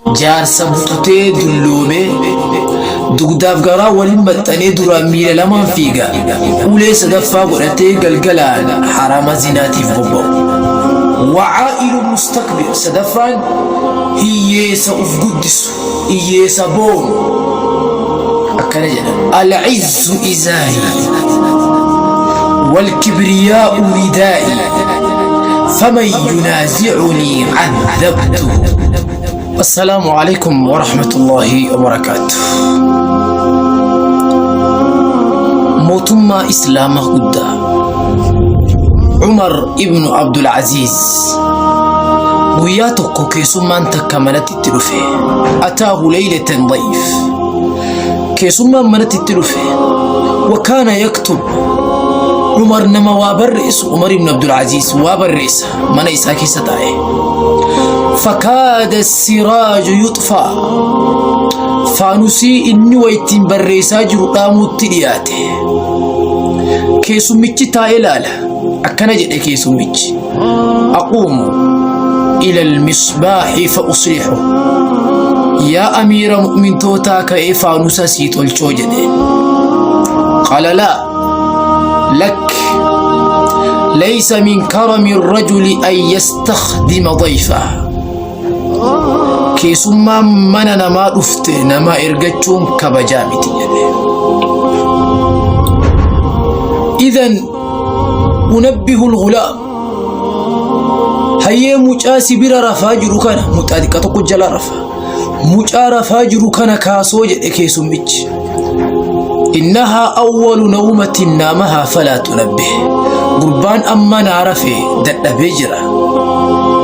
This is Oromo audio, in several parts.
Jaarsa bututee dulloomee dugdaaf garaa waliin maxxanee duraan miila lamaan fiiga ulee sadaffaa godhatee galgalaan harama zinaatiif bobba'u. Wacaa'ilu mustakbir sadaffaan hiyyeessa uf guddisu hiyyeessa boonu akkana jedha. Al'izzu izaarii walkibriyaa'u ridaa'ii faman yunaazi'unii cadhabtuhu. Assalaamu alaikum warahmatullaahi wabarakaatu. Mootummaa Islaamaa guddaa Umar ibnu Abdul Aziz guyyaa tokko keessummaan takka manatti itti dhufe. Ataahu leylatan dayif. Keessummaan manatti itti dhufe. Wakaana yaktub. Umar nama waa barreessu Umar ibn Abdul Aziz waa barreessa. Mana isaa keessa taa'e. Fakaada siraaju yuxfaa. Faanusii inni wa ittiin barreessaa jiru dhaamuutti dhiyaate. Keessummichi taa'ee laala. Akkana jedhe keessummichi. Aquumu ila almisbaahi fa uslihu. Yaa amiira mu'mintootaa ka'ee faanusa sii tolchoo jedhe. Qaala laa. لك ليس من كرم الرجل أن يستخدم ضيفه keessummaan mana namaa dhufte nama ergachuun kabajaa miti jedhe. Idan unabbihu lgulaam hayyee mucaa si bira rafaa jiru kana mucaa xiqqaa tokko jala rafa mucaa rafaa jiru kana kaasoo jedhe keessummichi. Innahaa awwalu nawmatin naamahaa falaa tunabbih. Gurbaan amma naa rafe dadhabee jira.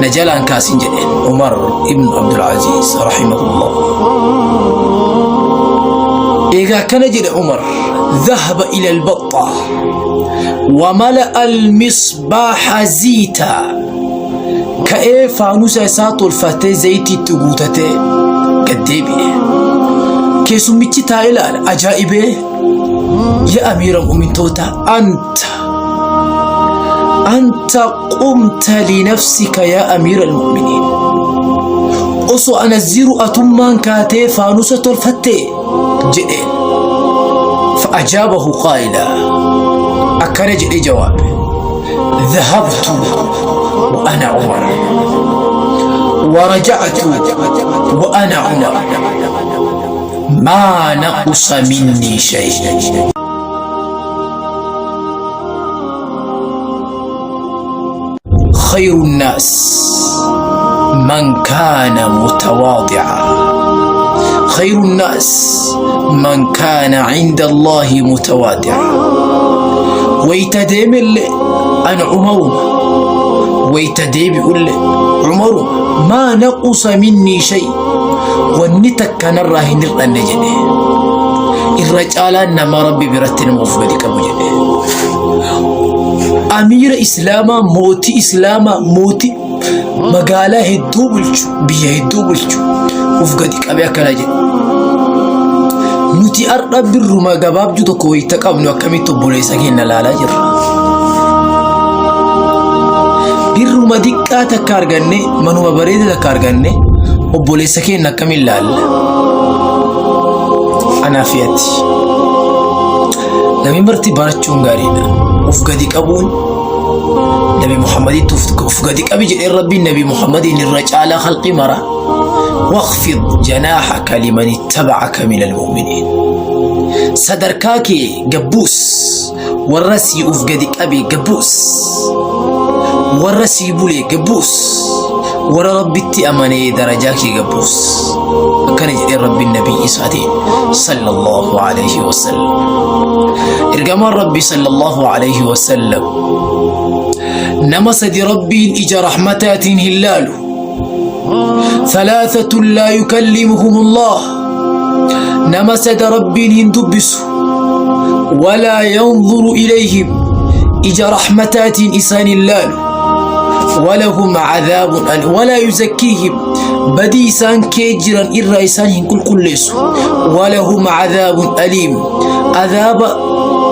Na jalaan kaasin jedheen Umar ibn Abdul Aziz rahimahullah. Egaa akkana jedhe Umar dhahaba ila al-batta wa mala'a al-misbaaha ziita. Ka'ee faanusa isaa tolfatee zayitii itti guutatee gad deebi'e. Keessummichi taa'ee ilaala ajaa'ibee yaa amiira mu'mintoota anta anta qumta linafsika yaa amiira almu'miniin osoo ana jiru atummaan kaatee faanusa tolfattee jedheen. Fa'ajaabahu qaa'ila akkana jedhee jawaabe. ذهبت وأنا عمر ورجعت وأنا عمر ما نقص مني شيء. خير الناس من كان متواضعا خير الناس من كان عند الله متواضعا. Wayta deemellee ana Umaruma wayta deebi'ullee Umaruma maa naqusa minnii shay wanni takka narraa hin hir'anne jedhe. Irra caalaan nama Rabbi biratti nama of gadi qabu jedhe. Amiira Islaamaa mootii Islaamaa mootii magaalaa hedduu bulchu biyya hedduu bulchu of gadi qabee akkana jedhe. Nuti har'a birruma gabaabduu tokko wayita qabnu akkamitti obboleessa keenya ilaalaa jirra. Birruma diqqaa takka arganne manuma bareeda takka arganne obboleessa keenya akkamiin ilaalla? Anaa fi ati. Namni marti barachuun gaariidha. Of gadi qabuun Nabi Muhammaditti of gadi qabi jedhee Rabbiin Nabi Muhammadiin irra caalaa khalqii mara. Waqfid janaaxaka liman ittabacaka min almu'miniin. Sadarkaa kee gabbuus warra sii of gadi qabe gabbuus warra sii bule gabbuus warra Rabbitti amanee darajaa kee gabbuus. Akkana jedhee Rabbiin Nabii isaatiin sallallahu alayhi wasallam. Ergamaan Rabbii sallallahu alayhi wasallam nama sadi Rabbiin ija rahmataatiin hin laalu. Thalaathatu laa yukallimuhumullah. Nama sada Rabbiin hin dubbisu. Walaa yanzuru ilayhim. Ija rahmataatiin isaan hin laalu. Walahum cadaabun al walaa yuzakkiihim. Badii isaan kee jiran irraa isaan hin qulqulleessu. Walahum cadaabun aliim. Adaaba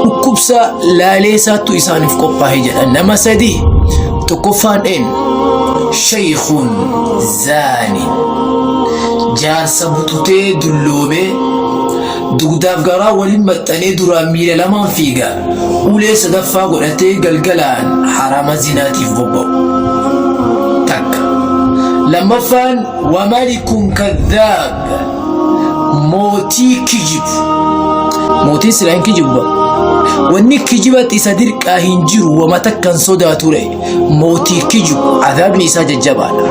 dhukkubsaa laaleessaattu isaaniif qophaa'e jedha. Nama sadi tokkoffaan een shaykhun zaani. Jaarsa bututee dulloomee dugdaaf garaa waliin maxxanee duraan miila lamaan fiiga ulee sadaffaa godhatee galgalaan harama zinaatiif bobba'u. Takka. Lammaffaan wamalikun kadhaab mootii kijibu. Mootiin silaa hin kijibu ba. Wanni kijibatti isa dirqaa hin jiru wama takka hin sodaatu re. Mootii kijibu adaabni isaa jajjabaadha.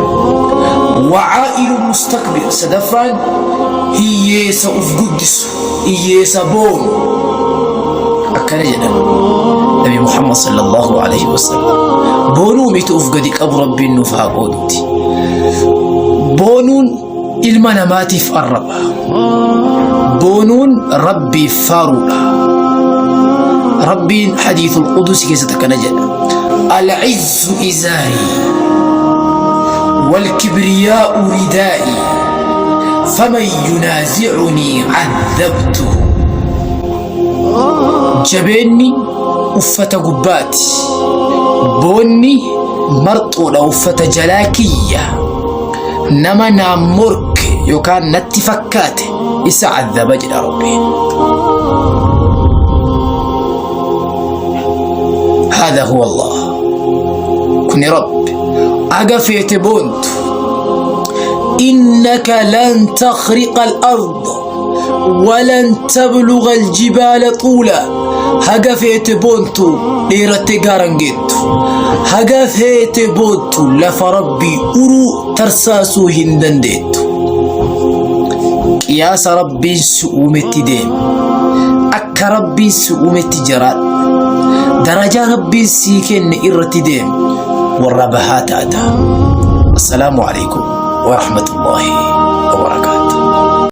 Wacaa'ilu mustakbir sadaffaan hiyyeessa uf guddisu hiyyeessa boonu akkana jedhan Nabi Muhammad sallallahu alaihi wasallam. Boonuu miti uf gadi qabu Rabbiin nuuf haa qooduti. Boonuun ilma namaatiif arraba. Boonuun Rabbiif faaruudha. Rabbiin hadiithul qudusi keessatti akkana jedha. Al-izzu izaarii wal-kibriyaa'u ridaa'ii faman yunaazi'unii cadhabtuhu. Jabeenni uffata gubbaati. Boonni marxoodha uffata jalaa kiyya. Nama naan morke yookaan natti fakkaate isa cadhaba jedha Rabbiin. هذا هو الله كن رب أقفيت بونت إنك لن تخرق الأرض ولن تبلغ الجبال طولا haga feete boontu dheerattee gaaran geettu haga feete boontu lafa rabbii uruu tarsaasuu hin dandeettu qiyaasa rabbiin si uumetti deemi akka rabbiin si uumetti jiraadhu darajaa rabbiin sii kenne irratti deemi warra bahaa taata assalaamu alaikum warahmatullaahi.